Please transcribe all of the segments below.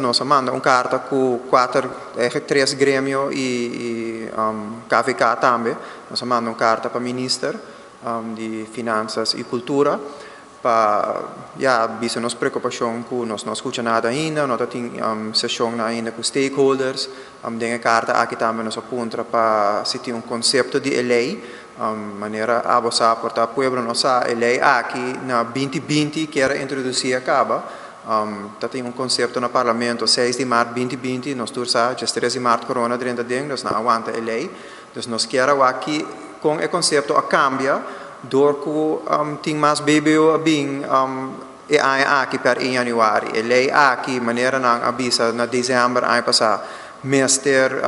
Nos a manda un karta ku kuater, eigenlijk tres gremio i KVK tambe. Nos a manda un karta pa minister di Finansas i Kultura pa, ya, bisa nos preokupashon ku nos no a skucha nada ainda, no ta tin seshonnan ainda ku stakeholders. Den e karta aki tambe nos a puntra pa si tin un konsepto di e lei. Manera abo sa, por ta pueblo no sa, e lei aki na 2020 kier a introdusí a kaba. Ta tin un konsepto na parlamento 6 di mart 2020, nos tur sa, 13 di mart corona drenta den, dus nan a wanta e lei. Dus nos kier a wak ki kon e konsepto a kambia dor ku tin mas BBO a bin e aña aki per 1 januari. E lei aki, manera nan a bisa na desèmber aña pasá, mester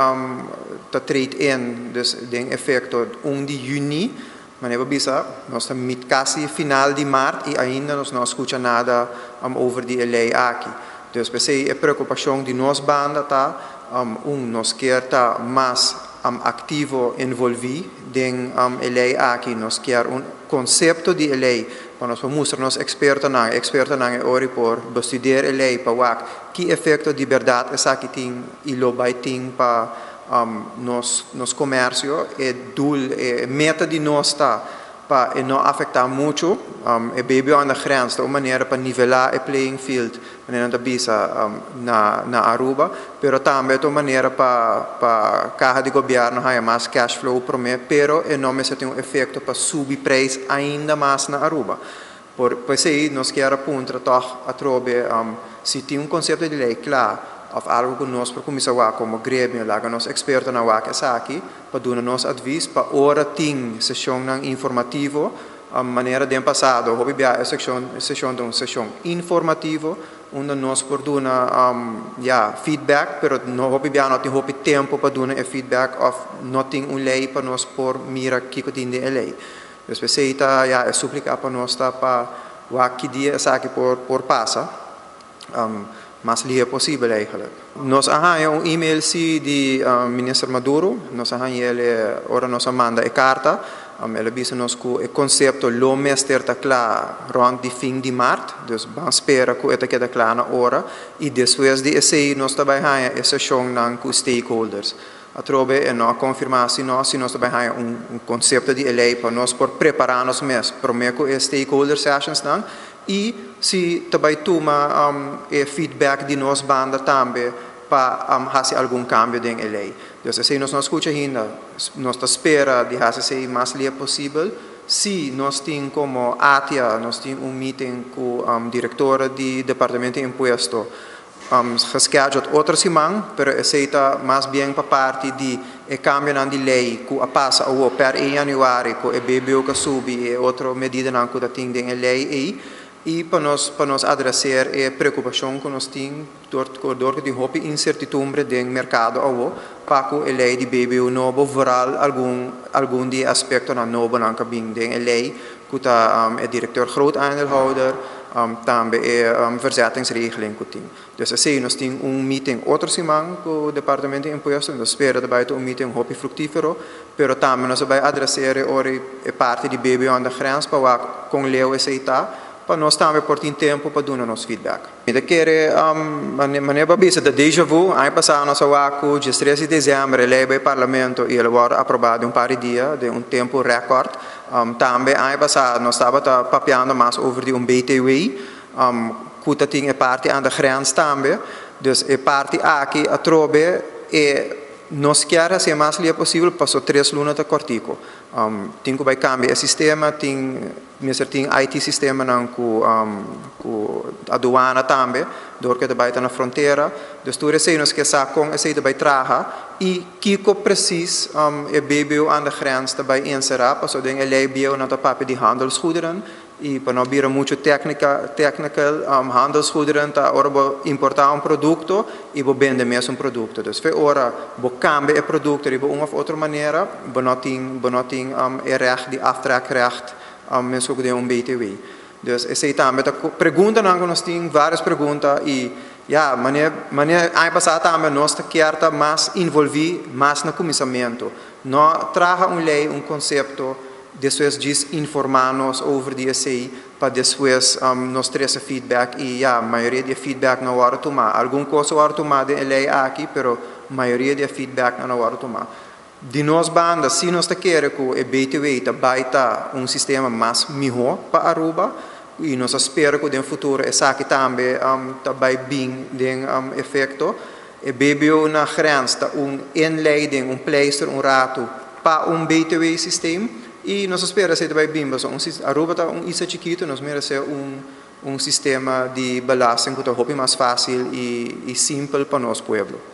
ta treed in, dus den efekto 1 di yüni. Manera bo bisa, nos ta mit kasi final di mart i ainda nos no a skucha nada over di e lei aki. Dus p'esei e preokupashon di nos banda ta, un, nos kier ta mas aktivo envolví den e lei aki, nos kier un konsepto di e lei pa nos por mustra nos ekspertonan, e ekspertonan e ora por bestudeer e lei pa wak ki efekto di bèrdat esaki tin i lo bai tin pa nos komersio. E doel, e meta di nos ta pa e no afektá muchu. E BBO aan de grens ta un manera pa nivelá e playing field, manera nan ta bisa na Aruba, pero tambe ta un manera pa kaha di gobièrnu haña mas cash flow promé, pero e no mester tin un efekto pa subi preis ainda mas na Aruba. Por p'esei nos kier a puntra tòg atrobe si tin un konsepto di lei kla òf algu ku nos por kuminsá wak komo gremio, laga nos ekspertonan wak esaki pa duna nos advis pa ora tin seshonnan informativo, manera den pasado hopi bia e sekshon seshon ta un seshon informativo unda nos por duna, ya, feedback, pero no hopi bia no tin hopi tempu pa duna e feedback òf no tin un lei pa nos por mira kiko tin den e lei. Dus p'esei ta, ya, e súplika pa nos ta pa wak ki dia esaki por pasa mas lihe posibel eigenlijk. Nos a haña un email si di Minister Maduro, nos a haña el ora nos a manda e karta, el a bisa nos ku e konsepto lo mester ta kla rònt di fin di mart, dus ban spera ku e ta keda kla na ora i despues di esei nos ta bai haña e seshonnan ku stakeholders. Atrobe e no a konfirmá si no si nos ta bai haña un konsepto di e lei pa nos por prepará nos mes promé ku e stakeholder sessionsnan i si ta bai tuma e feedback di nos banda tambe pa hasi algun kambio den e lei. Dus esei nos no a skucha ainda. Nos ta spera di hasi esei mas lia posibel. Si nos tin komo ATIA nos tin un meeting ku direktora di Departamento di Impuesto Gescheduled otro siman, pero esey ta mas bien pa parti di e cambionan di ley cu a pasa awo per 1 januari cu e BBO cu a subi y e otro medidanan cu ta tin den e ley ey y pa nos adreser e preocupacion cu nos tin dor cu tin hopi incertidumbre den mercado awo pa cu e ley di BBO nobo, vooral algun di e aspectonan nobonan cu a bin den e ley cu ta e directeur groot aandeelhouder, tambe e verzettingsregeling cu tin. Dus asina nos tin un meeting otro siman cu Departamento di Impuesto, nos spera ta bay un meeting hopi fructifero, pero tambe nos bay adresera e parti di BBO aan de grens pa wak con leu esey ta, pa nos tambe por tin tempo pa duna nos feedback. Mi ta kere, manera bo a bisa, ta déjà vu. Aña pasa nos a wak cu 13 di december e ley bay parlamento y el a wordo aproba den un par di dia, den un tempo record. Tambe aña pasa nos tabata papiando mas over di un BTW, cu ta tin e parti aan de grens tambe. Dus e parti aki atrobe e nos kier haci mas lia posibel, paso 3 luna ta cortico. Tin cu bay cambia e sistema, tin mester tin IT sistemanan cu aduana tambe, door cu ta bay ta na frontera. Dus tur esey nos kier sa con esey ta bay traha y kico precies e BBO aan de grens ta bay encera, paso den e ley bieu nan ta papia di handelsgoederen y pa no bira mucho technica, technical, handelsgoederen ta ora bo importa un producto y bo bende mes un producto. Dus fe ora bo cambia e producto riba un of otro manera, bo no tin e recht di aftrekrecht mes cu den un BTW. Dus esey tambe ta preguntanan cu nos tin, varios pregunta y, ja, manera aña pasa tambe nos ta kier ta mas envolvi mas na cuminsamento. No traha un ley, un concepto. Despues djis informa nos over di esey pa despues nos trece feedback y ya, mayoria di e feedback no a wordo tuma. Algun cos a wordo tuma den e ley aki, pero mayoria di e feedback no a wordo tuma. Di nos banda, si nos ta kere cu e BTW ta bay ta un sistema mas miho pa Aruba y nos ta spera cu den futuro esaki tambe ta bay bin den efecto. E BBO na grens ta un inleiding, un pleister un rato pa un BTW systeem y nos ta spera esey ta bay bin pasobra un Aruba ta un isla chikito, nos merece un sistema di belasting cu ta hopi mas facil y simpel pa nos pueblo.